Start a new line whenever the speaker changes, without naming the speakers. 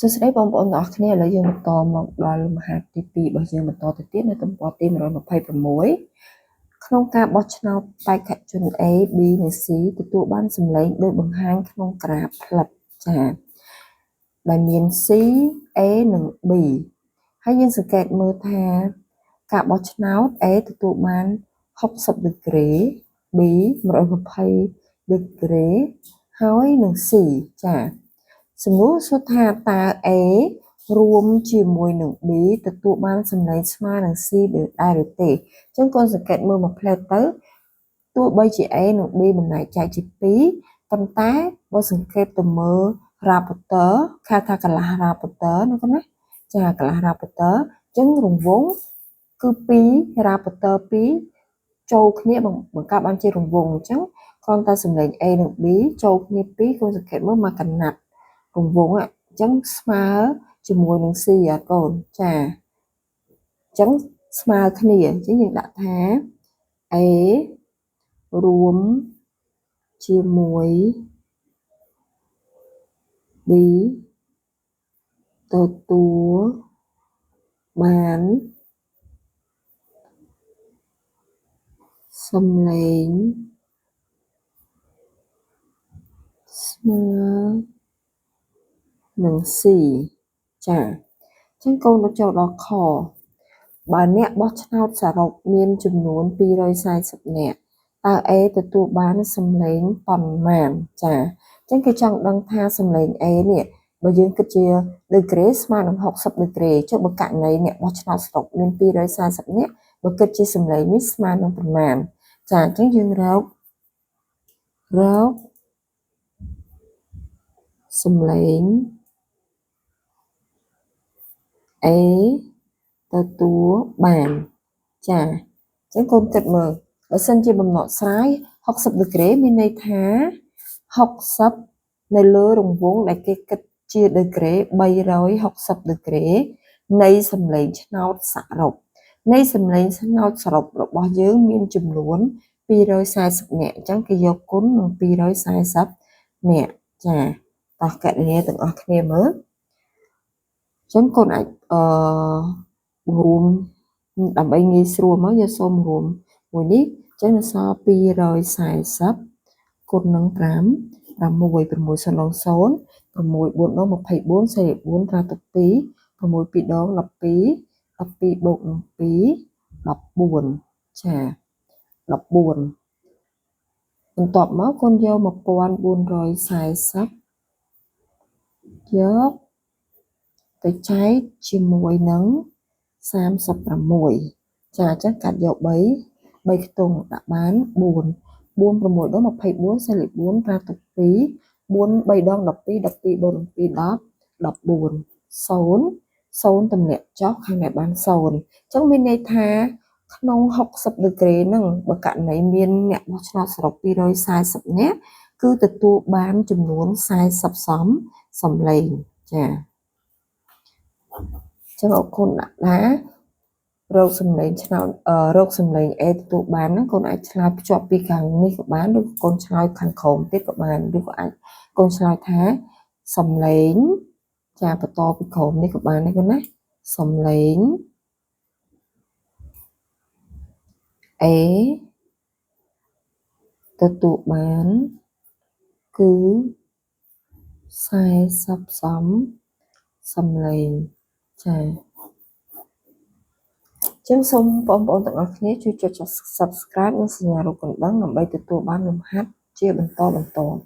សួស្តីបងប្អូនទាំងអស់គ្នាឥឡូវយើងបន្តមកដល់លំហាត់ទី2របស់យើងបន្តទៅទៀតនៅទំព័រទី126ក្នុងការបោះឆ្នោតបេក្ខជន A B និង C ទទួលបានសំឡេងដូចបង្ហាញក្នុងក្រាបផ្លិតចា៎ដែលមាន C A និង B ហើយយើងសង្កេតមើលថាការបោះឆ្នោត A ទទួលបាន60ដឺក្រេ B 120ដឺក្រេហើយនិង C ចា៎សំណួរសួរថាតើ A រួមជាមួយនឹង B ទទួលបានសំឡេងស្មើនឹង C ដែរឬទេអញ្ចឹងកូនសង្កេតមើលមួយផ្លែតទៅទោះបីជា A និង B មិនអាចចែកជា2ប៉ុន្តែបើសង្កេតទៅមើល rapporteur គេថាកន្លះ rapporteur ណាកូនណាចាកន្លះ rapporteur អញ្ចឹងរង្វង់គឺ2 rapporteur 2ចូលគ្នាបង្កើតបានជារង្វង់អញ្ចឹងគ្រាន់តែសំឡេង A និង B ចូលគ្នា2កូនសង្កេតមើលមកកណាត់រង្វង់អញ្ចឹងស្មើជាមួយនឹង C អត់កូនចាអញ្ចឹងស្មើគ្នាអញ្ចឹងយើងដាក់ថា A រួមជាមួយ B ទទួលបានសំឡេងស្មើនឹង C ចាអញ្ចឹងកូនទៅចូលដល់ខបើអ្នកបោះឆ្នោតសរុបមានចំនួន240នាក់តើ A ទទួលបានសំឡេងប៉ុន្មានចាអញ្ចឹងគេចង់ដឹងថាសំឡេង A នេះបើយើងគិតជាដឺក្រេស្មើនឹង60ដឺក្រេចុះបើករណីអ្នកបោះឆ្នោតសរុបមាន240នាក់បើគិតជាសំឡេងនេះស្មើនឹងប៉ុន្មានចាអញ្ចឹងយើងរកសំឡេង A ទទួលបានចាអញ្ចឹងកូនគិតមើលបើសិនជាបំណក់ស្រាយ60ដឺក្រេមានន័យថា60នៅលើរង្វង់ដែលគេគិតជាដឺក្រេ360ដឺក្រេនៃសំឡេងឆ្នោតសរុបនៃសំឡេងឆ្នោតសរុបរបស់យើងមានចំនួន240នាក់អញ្ចឹងគេយកគុណនឹង240នាក់ចាតោះកណនាទាំងអស់គ្នាមើលអញ្ចឹងកូនអាចរួមដើម្បីងាយស្រួលមកយកសូមរួមមួយនេះអញ្ចឹងនៅសល់240គុណនឹង5 6 6 0 0 6 4ដង24 44ត្រាទុក2 6 2ដង12 12បូកនឹង2 14ចា14បន្ទាប់មកកូនយក1440យកទៅចែកជាមួយនឹង36ចាអញ្ចឹងកាត់យក3 3ខ្ទង់ដាក់បាន4 4 6ដង24 44ត្រាទុក2 4 3ដង12 12បូកនឹង2 10 14 0 0ទម្លាក់ចុះខាងនេះបាន0អញ្ចឹងមានន័យថាក្នុង60ដឺក្រេហ្នឹងបើករណីមានអ្នកបោះឆ្នោតសរុប240នាក់គឺទទួលបានចំនួន40សំឡេងចាអញ្ចឹងអរគុណដាក់ថារកសំឡេងឆ្នោតរកសំឡេង A ទទួលបានហ្នឹងកូនអាចឆ្លើយភ្ជាប់ពីខាងនេះក៏បានឬកូនឆ្លើយខាងក្រោមទៀតក៏បានឬក៏អាចកូនឆ្លើយថាសំឡេងចាបន្តពីក្រោមនេះក៏បានដែរកូនណាសំឡេង A ទទួលបានគឺ40សំឡេងចាចឹងសូមបងប្អូនទាំងអស់គ្នាជួយចុច Subscribe និងសញ្ញារូបកណ្ដឹងដើម្បីទទួលបានលំហាត់ជាបន្តបន្ទាប់។